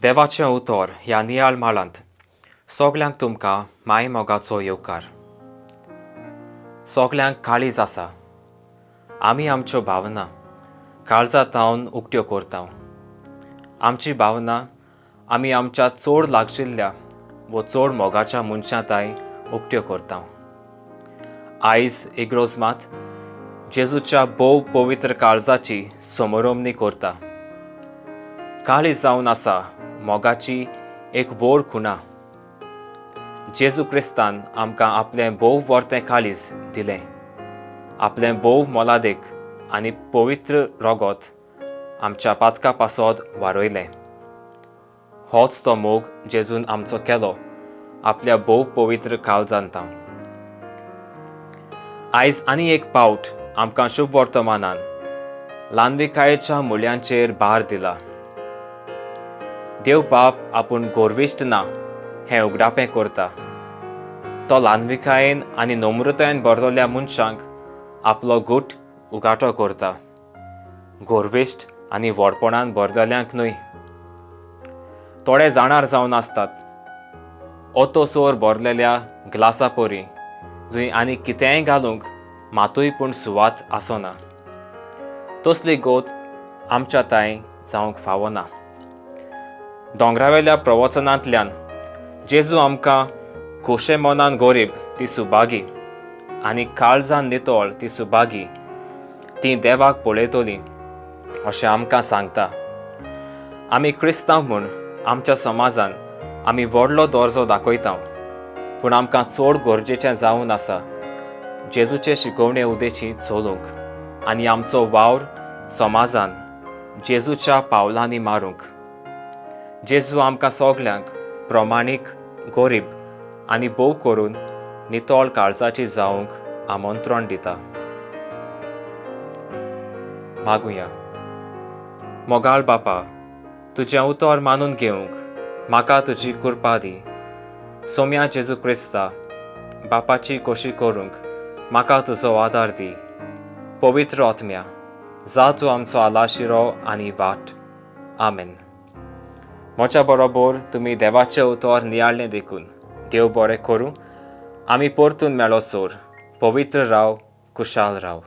देवाचें उतर ह्या नियाळ माळांत सगल्यांक तुमकां माय मोगाचो येवकार. सगल्यांक काळीज आसा. आमी आमच्यो भावना काळजा तावन उक्त्यो करता. आमची भावना आमी आमच्या चड लागशिल्ल्या वो चड मोगाच्या मनशां ताय उक्त्यो करता. आयज इग्रोज मात जेजूच्या भोव पवित्र काळजाची समरोमणी करता. काळीज जावन आसा मोगाची एक व्हड खुणा. जेजू क्रिस्तान आमकां आपलें भोव वर्तें काळीज दिलें, आपलें भोव मोलादीक आनी पवित्र रोगोत आमच्या पातका पासत वारयलें. होच तो मोग जेजून आमचो केलो आपल्या भोव पवित्र काळजान. आयज आनी एक पावट आमकां शुभ वर्तमानान ल्हानविकायेच्या मुल्यांचेर भार दिला. देव बाप आपूण गोरविश्ट ना हें उगडापें करता. तो ल्हानविकायेन आनी नम्रतायेन भरलेल्या मनशांक आपलो गुट उगाटो करता, गोरविश्ट आनी व्हडपणान भरलेल्यांक न्हय. थोडे जाणार जावन आसतात ओतोसोर भरलेल्या ग्लासा परी, जंय आनी कितेंय घालूंक मातूय पूण सुवात आसना. तसली गोत आमच्या तांय जावंक फावना. दोंगरावेल्या प्रवचनांतल्यान जेजू आमकां खोशे मनान गोरीब ती सुभागी आनी काळजान नितळ ती सुभागी, ती देवाक पळयतली अशें आमकां सांगता. आमी क्रिस्तांव म्हूण आमच्या समाजान आमी व्हडलो दर्जो दाखयता, पूण आमकां चड गरजेचें जावन आसा जेजूचे शिकोवणे उदेशी चलूंक आनी आमचो वावर समाजान जेजूच्या पावलांनी मारूंक. जेजू आमकां सगल्यांक प्रमाणीक, गोरीब आनी भोव करून नितळ काळजाची जावंक आमंत्रण दिता. मागुया. मोगाळ बापा, तुजें उतर मानून घेवंक म्हाका तुजी कृपा दी. सोम्या जेजू क्रिस्ता, बापाची खोशी करूंक म्हाका तुजो आदार दी. पवित्र आत्म्या, जा तूं आमचो आलाशिरो आनी वाट. आमेन. म्हज्या बरोबर तुमी देवाचें उतर नियाळ्ळें देखून देव बरें करूं. आमी परतून मेळो सोर. पवित्र राव, खुशाल राव.